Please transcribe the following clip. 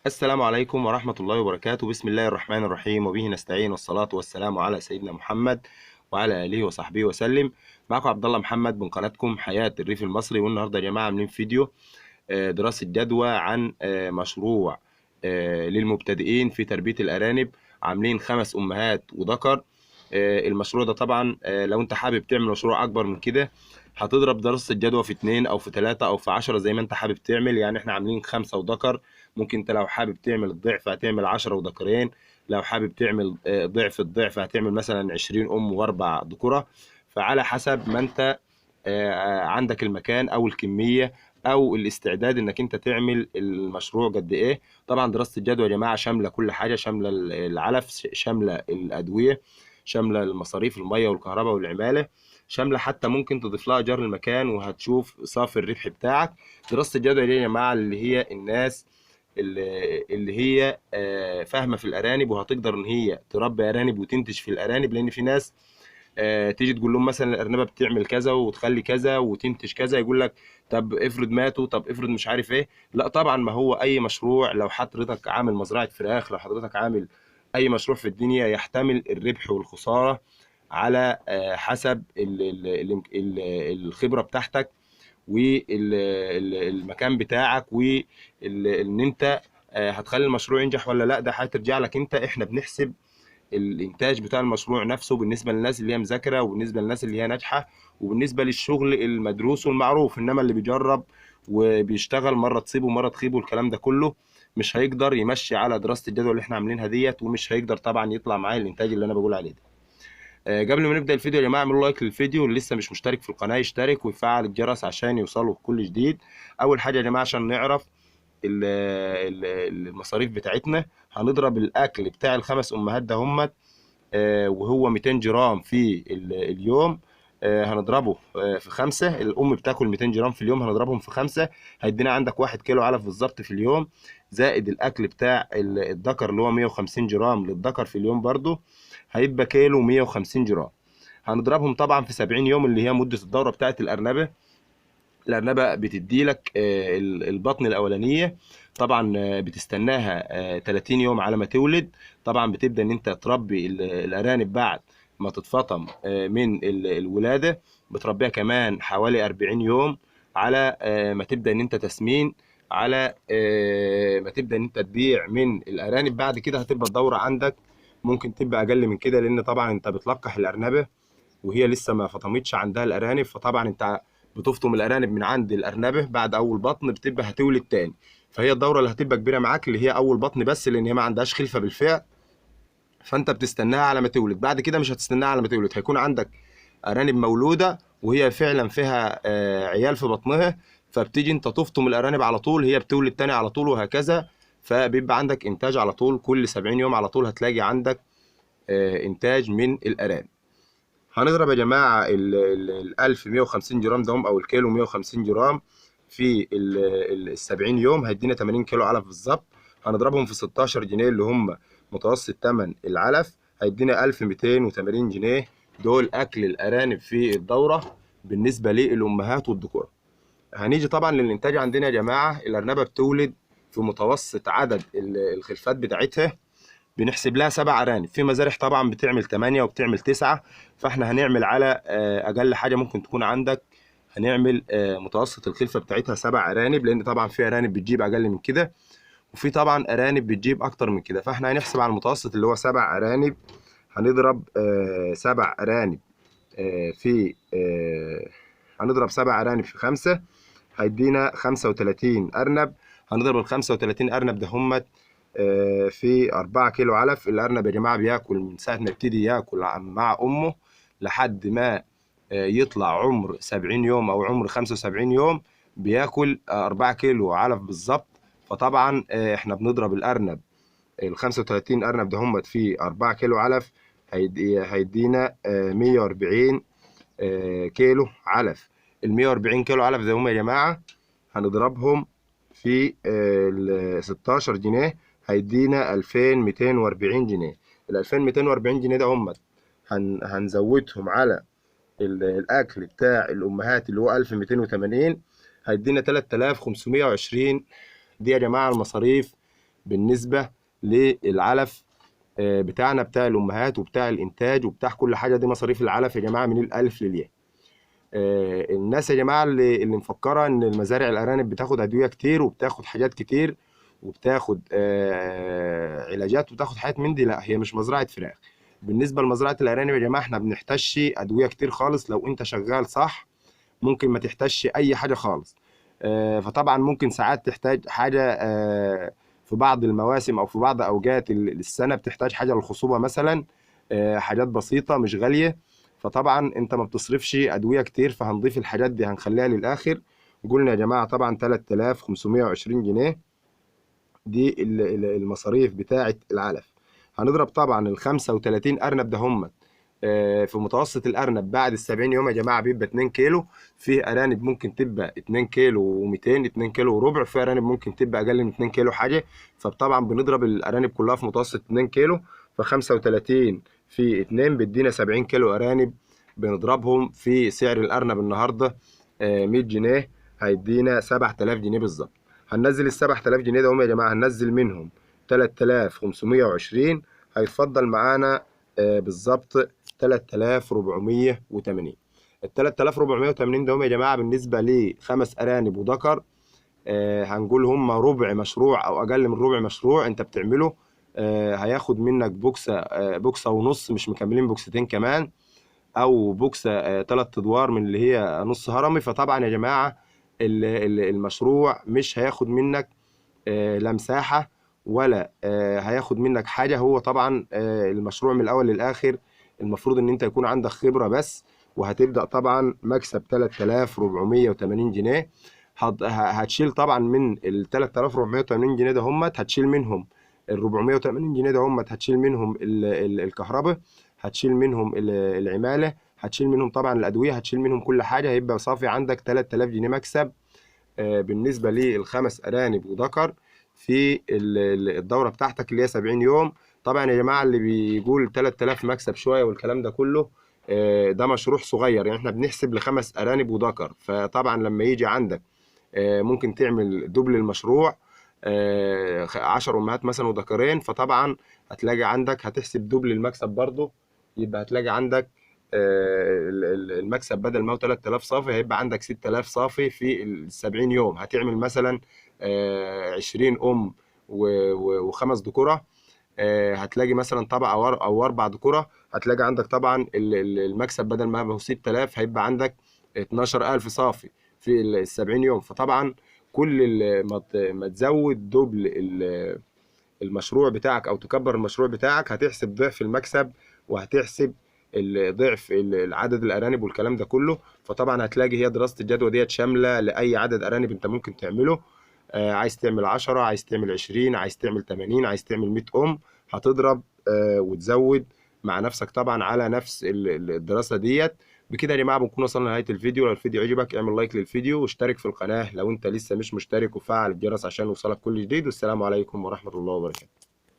السلام عليكم ورحمة الله وبركاته. بسم الله الرحمن الرحيم، وبه نستعين، والصلاة والسلام على سيدنا محمد وعلى آله وصحبه وسلم. معكم عبد الله محمد من قناتكم حياة الريف المصري. والنهارده يا جماعة عاملين فيديو دراسة جدوى عن مشروع للمبتدئين في تربية الأرانب. عاملين 5 أمهات وذكر. المشروع ده طبعا لو انت حابب تعمل مشروع أكبر من كده هتضرب دراسة الجدوى في 2 أو في 3 أو في 10 زي ما انت حابب تعمل. يعني احنا عاملين 5 وذكر، ممكن انت لو حابب تعمل الضعف هتعمل 10 وذكرين، لو حابب تعمل ضعف الضعف هتعمل مثلا 20 أم و4 ذكورة. فعلى حسب ما انت عندك المكان أو الكمية أو الاستعداد انك انت تعمل المشروع قد ايه. طبعا دراسة الجدوى يا جماعة شاملة كل حاجة، شاملة العلف، شاملة الأدوية، شاملة المصاريف، المية والكهرباء والعمالة، شاملة حتى ممكن تضيف لها إيجار المكان وهتشوف صافي الربح بتاعك. دراسة الجدوى دي يا جماعة اللي هي الناس اللي هي فاهمة في الأرانب وهتقدر إن هي تربي أرانب وتنتج في الأرانب، لأن في ناس تيجي تقول لهم مثلا الأرنبة بتعمل كذا وتخلي كذا وتنتج كذا، يقول لك طب افرض ماتوا، طب افرض مش عارف ايه. لا طبعا، ما هو اي مشروع، لو حضرتك عامل مزرعة فراخ، لو حضرتك عامل اي مشروع في الدنيا يحتمل الربح والخسارة على حسب الخبرة بتاعتك والمكان بتاعك، وان انت هتخلي المشروع ينجح ولا لا، ده هترجع لك انت. احنا بنحسب الانتاج بتاع المشروع نفسه بالنسبة للناس اللي هي مذاكرة، وبالنسبة للناس اللي هي ناجحة، وبالنسبة للشغل المدروس والمعروف. انما اللي بيجرب وبيشتغل مرة تصيبه ومرة تخيبه والكلام ده كله مش هيقدر يمشي على دراسة الجدوى اللي احنا عاملينها ديت، ومش هيقدر طبعا يطلع معاه الانتاج اللي انا بقول عليه ده. قبل ما نبدا الفيديو يا جماعة اعملوا لايك للفيديو، واللي لسه مش مشترك في القناة يشترك ويفعل الجرس عشان يوصله كل جديد. اول حاجة يا جماعة عشان نعرف المصاريف بتاعتنا، هنضرب الاكل بتاع ال5 امهات ده همت، وهو 200 جرام في اليوم، هنضربه في 5. الام بتاكل 200 جرام في اليوم، هنضربهم في 5، هيدينا عندك 1 كيلو علف بالظبط في اليوم، زائد الاكل بتاع الذكر اللي هو 150 جرام للذكر في اليوم برضو هيبقى كيلو 150 جرام. هنضربهم طبعا في 70 يوم اللي هي مدة الدورة بتاعت الأرنبة. الأرنبة بتدي لك البطن الأولانية طبعا، بتستناها 30 يوم على ما تولد. طبعا بتبدأ إن أنت تربي الأرانب بعد ما تتفطم من الولادة، بتربيها كمان حوالي 40 يوم على ما تبدأ إن أنت تسمين، على ما تبدأ إن أنت تبيع من الأرانب. بعد كده هتبقى الدورة عندك ممكن تبقى أقل من كده، لأن طبعا أنت بتلقح الأرنبة وهي لسه ما فطمتش عندها الأرانب، فطبعا أنت بتفطم الأرانب من عند الأرنبة بعد أول بطن بتبقى هتولد تاني، فهي الدورة اللي هتبقى كبيرة معاك اللي هي أول بطن بس، لأن هي ما عندهاش خلفة بالفعل، فأنت بتستناها على ما تولد. بعد كده مش هتستناها على ما تولد، هيكون عندك أرانب مولودة وهي فعلا فيها عيال في بطنها، فبتيجي أنت تفطم الأرانب على طول، هي بتولد تاني على طول وهكذا، فبيبقى عندك إنتاج على طول. كل 70 يوم على طول هتلاقي عندك إنتاج من الأرانب. هنضرب يا جماعة ال 1150 جرام ده أو الكيلو 150 جرام في ال 70 يوم، هيدينا 80 كيلو علف بالظبط. هنضربهم في 16 جنيه اللي هم متوسط تمن العلف، هيدينا 1280 جنيه. دول أكل الأرانب في الدورة بالنسبة للأمهات والذكور. هنيجي طبعا للإنتاج عندنا يا جماعة. الأرنبة بتولد في متوسط عدد الخلفات بتاعتها بنحسب لها 7 أرانب. في مزارع طبعا بتعمل 8 وبتعمل 9، فاحنا هنعمل على أقل حاجة ممكن تكون عندك، هنعمل متوسط الخلفة بتاعتها 7 أرانب، لأن طبعا في أرانب بتجيب أقل من كده وفي طبعا أرانب بتجيب أكتر من كده، فاحنا هنحسب على المتوسط اللي هو 7 أرانب. هنضرب 7 أرانب، في هنضرب 7 أرانب في 5 هيدينا 35 أرنب. هنضرب ال 35 أرنب ده همت، في 4 كيلو علف. الأرنب يا جماعة بياكل من ساعة ما يبتدي ياكل مع أمه لحد ما يطلع عمر 70 يوم أو عمر 75 يوم بياكل 4 كيلو علف بالظبط. فطبعا، احنا بنضرب الأرنب ال 35 أرنب ده همت في 4 كيلو علف، هيدينا 140، كيلو علف. ال 140 كيلو علف ده هم يا جماعة هنضربهم في ال 16 جنيه هيدينا 2240 جنيه. ال 2240 جنيه ده هم هنزودهم على الأكل بتاع الأمهات اللي هو 1280، هيدينا 3520. دي يا جماعة المصاريف بالنسبة للعلف بتاعنا بتاع الامهات وبتاع الانتاج وبتاع كل حاجة. دي مصاريف العلف يا جماعة من الالف للياء. الناس يا جماعة اللي مفكرة ان المزارع الارانب بتاخد ادوية كتير وبتاخد حاجات كتير وبتاخد علاجات وبتاخد حاجات من دي، لا، هي مش مزرعة فراخ. بالنسبة لمزرعه الارانب يا جماعة احنا بنحتاجش ادوية كتير خالص. لو انت شغال صح ممكن ما تحتاجش اي حاجة خالص. فطبعا ممكن ساعات تحتاج حاجة في بعض المواسم او في بعض اوقات السنة، بتحتاج حاجة للخصوبه مثلا، حاجات بسيطة مش غالية. فطبعا انت ما بتصرفش ادوية كتير، فهنضيف الحاجات دي هنخليها للاخر. قلنا يا جماعة طبعا 3520 جنيه دي المصاريف بتاعه العلف. هنضرب طبعا ال 35 ارنب ده هم في متوسط الارنب بعد ال 70 يوم يا جماعة بيبقى 2 كيلو. في ارانب ممكن تبقى 2 كيلو و200، 2 كيلو وربع، في ارانب ممكن تبقى اقل من 2 كيلو حاجة. فطبعا بنضرب الارانب كلها في متوسط 2 كيلو، ف 35 في 2 بيدينا 70 كيلو ارانب. بنضربهم في سعر الارنب النهارده 100 جنيه، هيدينا 7000 جنيه بالظبط. هننزل ال 7000 جنيه ده هم يا جماعة، هننزل منهم 3520، هيتفضل معانا بالظبط 3480. ال 3480 ده هم يا جماعة بالنسبة لخمس ارانب وذكر، هنقول هم ربع مشروع او اقل من ربع مشروع انت بتعمله. هياخد منك بوكسه، بوكسه ونص، مش مكملين بوكستين كمان، او بوكسه 3 ادوار من اللي هي نص هرمي. فطبعا يا جماعة المشروع مش هياخد منك لا مساحة ولا هياخد منك حاجة. هو طبعا المشروع من الاول للاخر المفروض ان انت يكون عندك خبره بس، وهتبدا طبعا مكسب 3480 جنيه. هتشيل طبعا من ال 3480 جنيه ده همت، هتشيل منهم ال 480 جنيه ده همت، هتشيل منهم الكهرباء، هتشيل منهم العمالة، هتشيل منهم طبعا الادوية، هتشيل منهم كل حاجة. هيبقى صافي عندك 3000 جنيه مكسب بالنسبة للخمس ارانب وذكر في الدورة بتاعتك اللي هي 70 يوم. طبعا يا جماعة اللي بيقول 3000 مكسب شوية والكلام ده كله، ده مشروع صغير، يعني احنا بنحسب لخمس ارانب وذكر. فطبعا لما يجي عندك ممكن تعمل double المشروع، 10 امهات مثلا وذكرين، فطبعا هتلاقي عندك هتحسب double المكسب برضه، يبقى هتلاقي عندك المكسب بدل ما هو 3000 صافي هيبقى عندك 6000 صافي في ال 70 يوم. هتعمل مثلا 20 ام وخمس ذكوره، هتلاقي مثلا طبعا او 4 ذكوره، هتلاقي عندك طبعا المكسب بدل ما هو 6000 هيبقى عندك 12000 صافي في ال 70 يوم. فطبعا كل ما تزود double المشروع بتاعك او تكبر المشروع بتاعك هتحسب ضعف المكسب، وهتحسب ضعف العدد الارانب والكلام ده كله. فطبعا هتلاقي هي دراسة الجدوى ديت شاملة لاي عدد ارانب انت ممكن تعمله. عايز تعمل 10، عايز تعمل 20، عايز تعمل 80، عايز تعمل 100 ام، هتضرب وتزود مع نفسك طبعا على نفس الدراسة ديت. بكده يا جماعة بنكون وصلنا لنهاية الفيديو. لو الفيديو عجبك اعمل like للفيديو، واشترك في القناة لو انت لسه مش مشترك، وفعل الجرس عشان يوصلك كل جديد. والسلام عليكم ورحمة الله وبركاته.